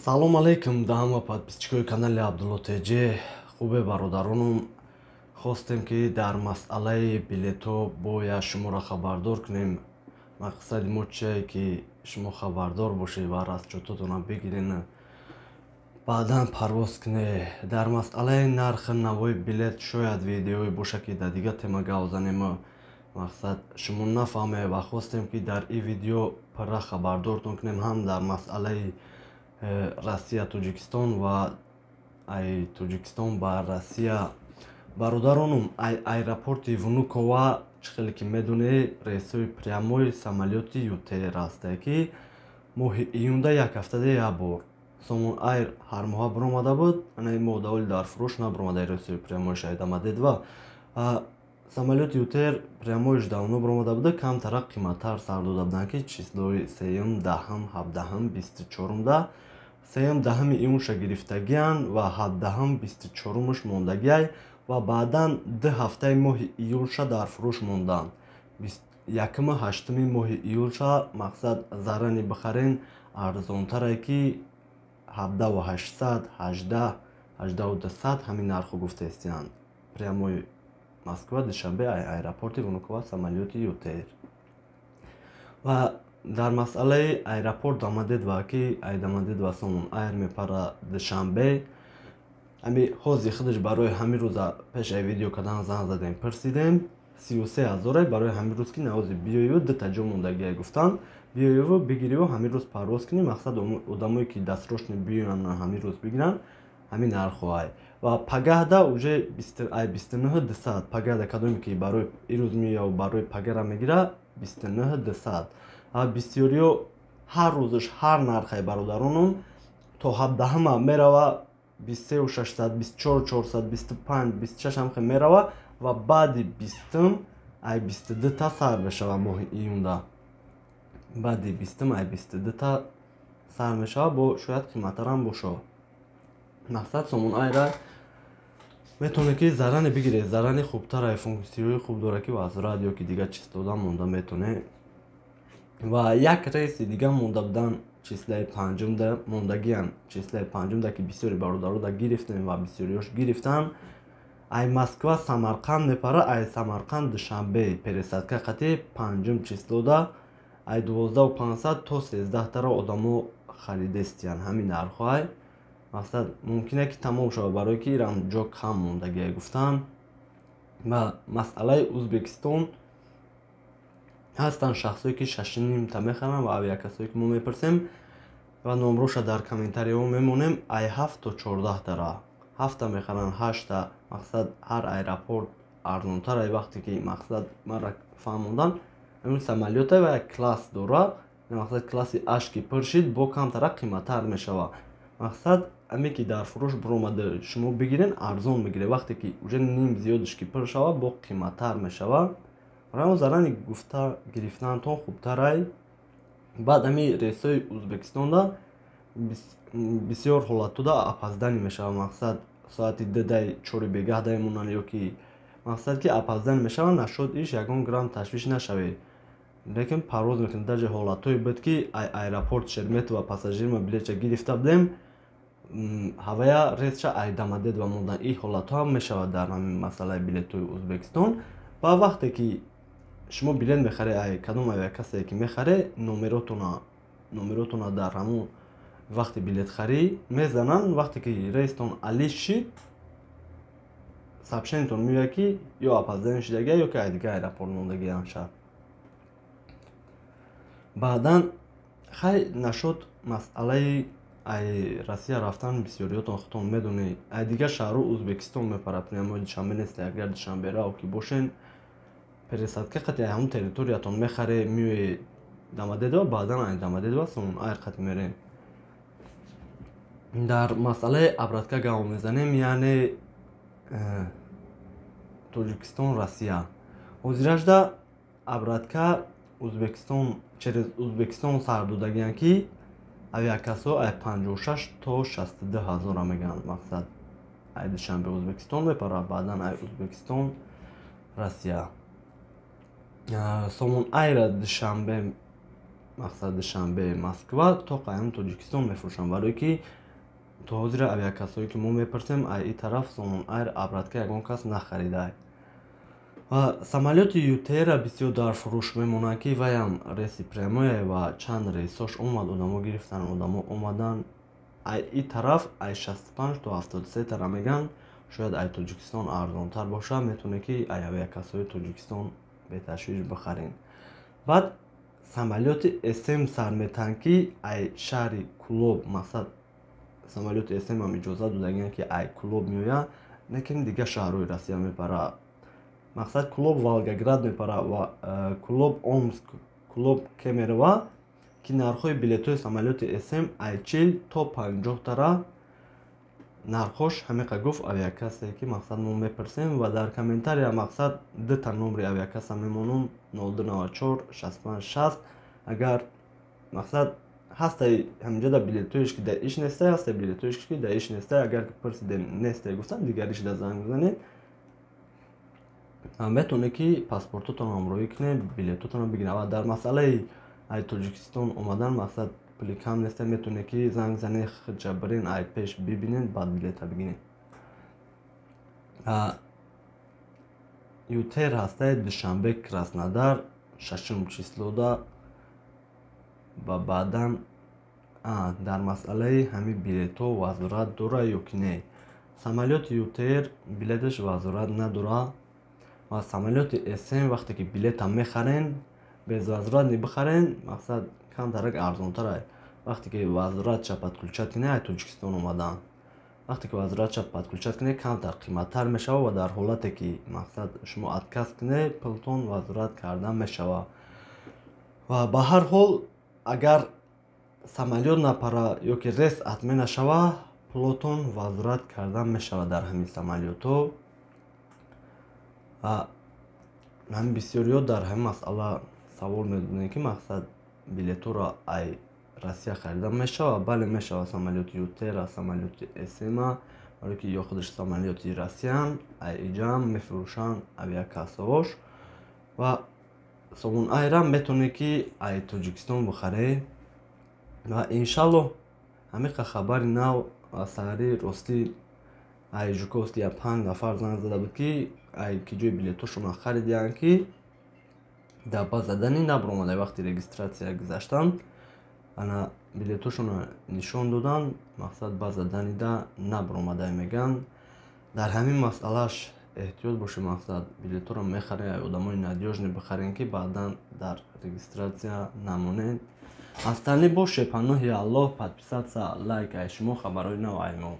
Салом алейкум да ҳама подписчикои канали Абдулло ТЖ. Хубе, бародаронум, хостем, ки дар масъалаи билетҳо бояд шуморо хабардор кунем. Мақсади мо чие, ки шумо хабардор бошед ва расчётотонро бигирен, баъдан парвоз кунед. Дар масъалаи нархи навои билет шояд видеое боша, ки дар дигар тема гап занем, мақсад шумо нафаҳмед, ва хостем, ки дар ин видео пурра хабардортон кунем ҳам дар масъалаи Россия Тоҷикистон ва ай Тоҷикистон ба Россия. Бародаронум, ай аэропорти Внуково, чӣ хеле ки медонед, рейсҳои прямой самолёти ЮТР ҳастае, ки моҳи июнда як ҳафтада як бор. Сомон Айр ҳар моҳа биромада буд, ана ин моҳ даволи дар фурӯш набиромада рейсҳои прямойш ай Домодедово. Самолёти ЮТР прямойш давно биромада буда, камтара қиматтар сар дода буданд, ки числои сеюм, 10-ҳам, 17-ҳам, 24-умда. Сеюм, 10-ҳами июнша гирифтагианд ва 17-ҳам, 24-умаш мондагиай ва баъдан 2 ҳафтаи моҳи июлша дар фурӯш монданд, якуму ҳаштуми моҳи июлша. Мақсад, заранее бихарен, арзонтаре, ки 17 800, 18, 18 200, ҳамин нарху гуфтаистиянд. Прямой Москва Душанбе аэропорти Внуково, самолёти ЮТР. Ва дар масъалаи аэропорт Домодедово, ки ай Домодедово Сомон Айр мепара Душанбе, ами ҳози худаш барои ҳамин рӯза пешаи видео кардан зан задем, пурсидем, 33 ҳазоре барои ҳамин рӯз, ки навози биёю дута ҷо мондагия гуфтанд, биёюву бигириву ҳамин рӯз парвоз кунӣ. Мақсад, одамое ки дастрочно биёянд, ҳамин рӯз бигиранд, ҳамин нархҳоай. Ва пагаҳда уже ай 29 200. Пагаҳда кадоме ки барои ирӯз меояв, барои пагара мегира, 29 200. Бисёриё ҳар рӯзаш ҳар нархай, бародаронум, то 17-ма мерава, 23 600, 24 400, 25, 26 ҳамхе мерава ва баъди 20-ум ай 22-та сар мешава. Моҳи июнда баъди 20-ум ай 22-та сар мешава, бо шояд қиматтарам бошад. Мақсад, Сомон Айра метавонед, ки заранее бигиред, заранее хубтар, функсияҳои хуб дорад, ки аз радио ки дигар чистода монда метавонед. Ва як рейси дига монда будан, числаи панҷумда мондагиам, числаи панҷумда, ки бисёри бародарода гирифтем ва бисёриёш гирифтан. Ай Москва Самарқанд мепара, ай Самарқанд Душанбе, пересадка қати, панҷум числода ай 12 500 то 13-таро одамо харидестиян, ҳамин нархҳоай. Мақсад, мумкине, ки тамом шавад, барое ки ирам ҷо кам мондагия гуфтан. Ва масъалаи Узбекистон, ҳастанд шахсое, ки шашнимта мехаранд ва авиакассое, ки мо мепурсем ва номроша дар комментарияҳо мемонем, ай 7 то 14 тара, ҳафта мехаранд, ҳашта. Мақсад, ҳар аэропорт арзонтар. Ай вақте ки, мақсад, мара фаҳмондан, ҳамин самолёта ва як класс дора. Мақсад, класси аш ки пур шид, бо камтара қиматтар мешавад. Мақсад, аме ки дар фурӯш биромада, шумо бигирен, арзон мегиред. Вақте ки уже ним зиёдаш ки пур шавад, бо қиматтар мешавад. Барои заранее гуфта гирифтанатон хубтарай. Баъд ҳами рейсҳои Узбекистонда бисёр ҳолатҳода опоздание мешавад. Мақсад, соати 2-дай чори бегаҳ монанд ё ки, мақсад, ки опоздание мешавад, нашуд иш, ягон грамм ташвиш нашавед, лекин парвоз мекунед. Даже ҳолатҳое буд, ки аэропорт Шереметьево пассажирма билетша гирифта будем, ҳавая рейсша ай Домодедово мондан. Ин ҳолатҳо ҳам мешавад дар ҳамин масъалаи билетҳои Узбекистон. Ва вақте ки шумо билет мехаред, ай кадом авиакассае ки мехаред, номеротона дар ҳамон вақти билетхарӣ мезананд. Вақте ки рейстон алиш шид, сообщениятон меояд, ки ё опоздание шудагия, ё ки ай дигар аэропорт мондагиам шаб. Баъдан хай нашуд масъалаи ай Россия рафтан, бисёриётон худтон медонед, ай дигар шаҳру Узбекистон мепарад, прямо Душанбе нест. Агар Душанберао ки бошен, пересадка қати ай ҳамон территориятон мехаре, меои Домодедово, баъдан ай Домодедово Сомон Айр қати мерем. Дар масъалаи обратка гап мезанем, яъне Тоҷикистон Россия. Ҳозиражда обратка Узбекистон, через Узбекистон сар додагиянд, ки авиакассо ай 56 то 62 ҳазора мегӯянд. Мақсад, ай Душанбе Узбекистон мепарад, баъдан ай Узбекистон Россия. Сомон Айра Душанбе мақсад Душанбе, Москва то қаям Тоҷикистон мефурӯшанд, барое ки то ҳозира авиакассое ки мо мепурсем, ай и тараф Сомон Айр обратка ягон кас нахаридай. Ва самолёти ЮТРа бисёр дар фурӯш мемонад, ки ваям рейси прямой ва чанд рейсош омад, одамо гирифтан, одамо омадан. Ай и тараф ай 65 то 73 тара меган, шояд ай Тоҷикистон арзонтар бошад, метавонед, ки ай авиакассои Тоҷикистон беташвиш бихарен. Баъд самолёти СМ сар метаҳанд, ки ай шаҳри Кулоб, мақсад, самолёти СМ ҳам иҷозат додагианд, ки ай Кулоб меояд, лекин дигар шаҳрҳои Россия мепарад. Мақсад, Кулоб, Волгоград мепарад ва Кулоб, Омск, Кулоб, Кемерово, ки нархҳои билетҳои самолёти СМ ай 40 то 50 тара нархош. Ҳамиқа гуфт авиакассае, ки мақсад мо мепурсем. Ва дар комментария, мақсад, дута номри авиакасса мемонам: 0294 65 60. Агар, мақсад, ҳастай ҳаминҷода билетҳоеш, ки дар иш нестай, ҳастай билетҳоеш, ки дар иш нестай, агар пурсидем, нестай гуфтан, дигариш да занг бизанед. Метавонед, ки паспортотонро ҳамроҳӣ кунед, билетотонро бигиред. Ва дар масъалаи ай Тоҷикистон омадан, мақсад, пули кам неста, метавонед, ки занг занед, худша бирен, ай пеш бибинед, баъд билета бигиред. ЮТР ҳастаи Душанбе, Краснодар, шашум числода. Ва баъдан дар масъалаи ҳамин билетҳо возврат дорад ё ки не? Самолёти ЮТР билеташ возврат надорад ва самолёти СМ вақте ки билета мехарен, безвозвратный бихарен, мақсад, камтарак арзонтарай. Вақте ки возвратша подключать кунед, ай Тоҷикистон омадан, вақте ки возвратша подключать кунед, камтар қиматтар мешавад. Ва дар ҳолате ки, мақсад, шумо отказ кунед, пултон возврат карда мешавад. Ва ба ҳар ҳол, агар самолёт напара ё ки рейс отмена шава, пулотон возврат карда мешавад дар ҳамин самолётҳо. Ва ҳамин бисёриҳо дар ҳамин масъала савол медодем, ки, мақсад, билетҳоро ай Россия харида мешавад? Бале, мешавад. Самолёти ЮТРа, самолёти СМа, барое ки ё худаш самолёти Россиян, ай иҷаам мефурӯшанд авиакассаҳош. Ва Сомон Айрам метавонед, ки ай Тоҷикистон бихаред. Ва иншаллоҳ, ҳамиқа хабари нав. Саҳари ростӣ ай Жуковский я панҷ нафар занг зада буд, ки ай ки ҷои билетҳошонро харидиянд, ки дар база данных набаромада. Вақти регистрация гузаштан, ана билетҳошонро нишон доданд, мақсад, база данных да набаромада мегӯянд. Дар ҳамин масъалааш эҳтиёт бошед. Мақсад, билетҳоро мехаред, одамои надёжный бихаред, ки баъдан дар регистрация намонед. Остальные боше, паноҳи Аллоҳ. Подписаться, лайк ай шумо, хабарҳои нав ай мо.